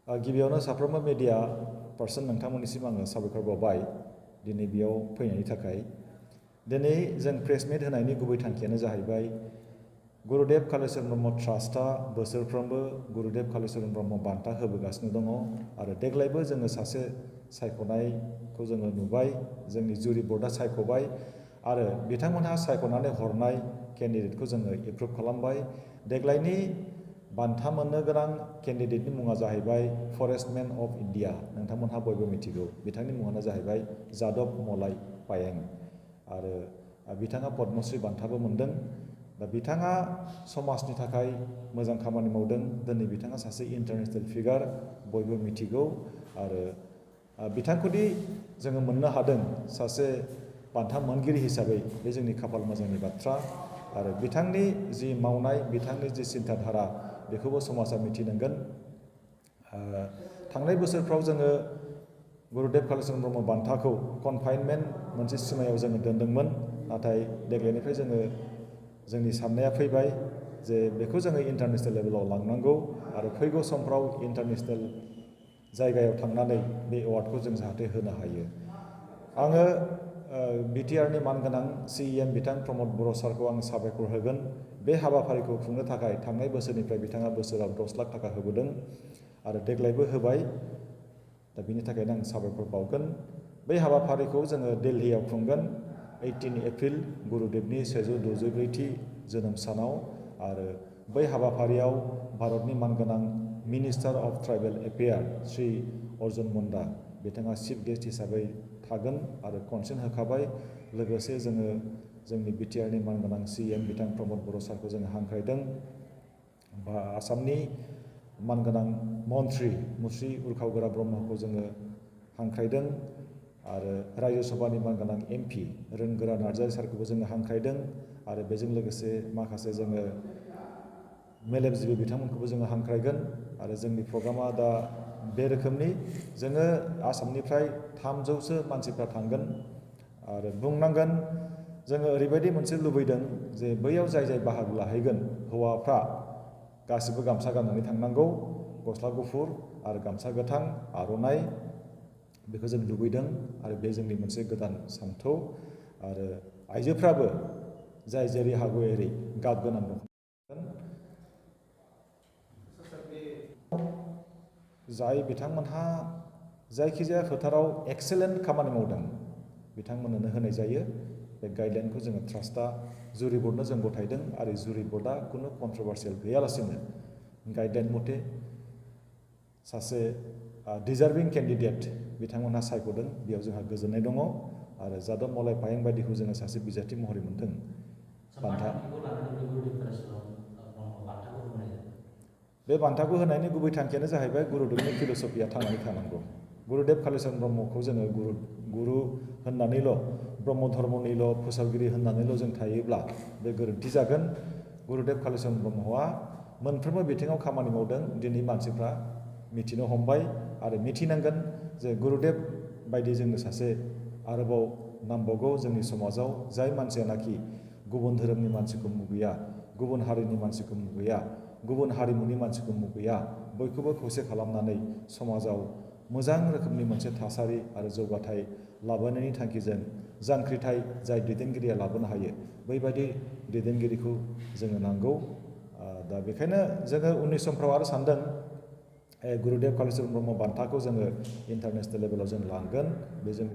गिबियावनो साफ्रोमबो media person नोंथांमोननिसिम आङो साबायखर बावबाय दिनै बेयाव फैनायनि थाखाय। दिनै जों प्रेस मिट होनायनि गुबै थांखियानो जाहैबाय गुरुदेव कालिचरण ब्रह्म ट्रास्टआ बोसोरफ्रोमबो गुरुदेव कालिचरण ब्रह्म बान्था होबोगासिनो दङ आरो देग्लायबो जोङो सासे सायख'नायखौ जोङो नुबाय, जोंनि जुरि बर्डआ सायख'बाय आरो बिथांमोनहा सायख'नानै हरनाय केन्डिडेटखौ जोङो एप्रुभ खालामबाय। देग्लायनि बान्था मोननो गोनां केन्डिडेटनि मुङा जाहैबाय फरेस्टमेन अफ इन्डिया, नोंथांमोनहा बयबो मिथिगौ। बिथांनि मुङानो जाहैबाय जादब मलाय पायें आरो बिथाङा पद्मश्री बान्थाबो मोनदों। दा बिथाङा समाजनि थाखाय मोजां खामानि मावदों। दिनै बिथाङा सासे इन्टारनेसनेल फिगार, बयबो मिथिगौ आरो बिथांखौदि जोङो मोननो हादों सासे बान्था मोनगिरि हिसाबै, बे जोंनि खाफाल मोजांनि बाथ्रा आरो बिथांनि जि मावनाय, बिथांनि जि सिन्ताधारा, बेखौबो समाजा मिथिनांगोन। थांनाय बोसोरफ्राव जोङो गुरुदेव कालिचरण ब्रह्म बान्थाखौ कनफाइनमेन्ट मोनसे सिमायाव जोङो दोन्दोंमोन, नाथाय देग्लायनिफ्राय जोंनि साननाया फैबाय जे बेखौ जोङो इन्टारनेसनेल लेभेलाव लांनांगौ आरो फैगौ समफ्राव इन्टारनेसनेल जायगायाव थांनानै बे एवार्डखौ जों जाहाथे होनो हायो। आङो बिटिआरनि मानगोनां CEM बिथां प्रमद बर' सारखौ आं साबायखर होगोन। बे हाबाफारिखौ खुंनो थाखाय थांनाय बोसोरनिफ्राय बिथाङा बोसोराव 10 लाख थाखा होबोदों आरो देग्लायबो होबाय। दा बिनि थाखायनो आं साबायखर बावगोन। बै हाबाफारिखौ जोङो दिल्लीयाव खुंगोन 18 एप्रिल गुरुदेबनि 164थि जोनोम सानाव आरो बै हाबाफारियाव भारतनि मानगोनां minister of tribal affair Shri Arjun Munda बिथाङा चिफ गेस्ट हिसाबै थागोन आरो कनसेन्ट होखाबाय। लोगोसे जोङो जोंनि बिटिआरनि मानगोनां CEM बिथां प्रमद बर' सारखौ जोङो हांख्रायदों। आसामनि मानगोनां मन्त्रि मुस्रि उर्खावगोरा ब्रह्मखौ जोङो हांख्रायदों आरो रायजो सभानि मानगोनां MP रोंगोरा नार्जारि सारखौबो जोङो हांख्रायदों आरो बेजों लोगोसे माखासे जोङो मेलेमजिबि बिथांमोनखौबो जोङो हांख्रायगोन आरो जोंनि प्रग्रामा दा बे रोखोमनि जोङो आसामनिफ्राय 300सो मानसिफ्रा थांगोन आरो बुंनांगोन जोङो ओरैबायदि मोनसे लुबैदों जे बैयाव जाय बाहागो लाहैगोन हौवाफ्रा गासिबो गामसा गाननानै थांनांगौ, गस्ला गुफुर आरो गामसा गोथां, आर'नाइ, बेखौ जों लुबैदों आरो बे जोंनि मोनसे गोदान सान्थौ। आरो आइजोफ्राबो जाय जेरै हागौ एरै गाब गोनां दख'ना जाय बिथांमोनहा जायखिजाया फोथाराव एक्सेलेन्ट खामानि मावदों बिथांमोननो होनाय जायो। बे गाइडलाइनखौ जोङो ट्रास्टआ जुरि बर्डनो जों गथायदों आरो जुरि बर्डआ खुनु कन्ट्रभार्सियेल गैयालासिनो गाइडलाइन मथे सासे डिजार्भिं केन्डिडेट बिथांमोनहा सायख'दों। बेयाव जोंहा गोजोननाय दङ आरो जादब मलाय पायें बायदिखौ जोङो सासे बिजाथि महरै मोन्दों बान्था। बे बान्थाखौ होनायनि गुबै थांखियानो जाहैबाय गुरुदेबनि फिल'सफिया थांनानै थानांगौ। गुरुदेव कालिचरण ब्रह्मखौ जोङो गुरु होननानैल', ब्रह्म धर्मनिल' फोसावगिरि होननानैल' जों थायोब्ला बे गोरोन्थि जागोन। गुरुदेव कालिचरण ब्रह्मआ मोनफ्रोमबो बिथिङाव खामानि मावदों। दिनै मानसिफ्रा मिथिनो हमबाय आरो मिथिनांगोन जे गुरुदेब बायदि जोंनो सासे आरोबाव नांबावगौ जोंनि समाजाव, जाय मानसियानाखि गुबुन धोरोमनि मानसिखौ मुगैया, गुबुन हारिनि मानसिखौ मुगैया, गुबुन हारिमुनि मानसिखौ मुगैया, बयखौबो खौसे खालामनानै समाजाव मोजां रोखोमनि मोनसे थासारि आरो जौगाथाय लाबोनायनि थांखिजों जांख्रिथाय जाय दैदेनगिरिया लाबोनो हायो, बैबायदि दैदेनगिरिखौ जोङो नांगौ। दा बेखायनो जोङो उननि समफ्राव आरो सानदों गुरुदेव कालिचरण ब्रह्म बान्थाखौ जोङो इन्टारनेसनेल लेभेलाव जों लांगोन। बे जों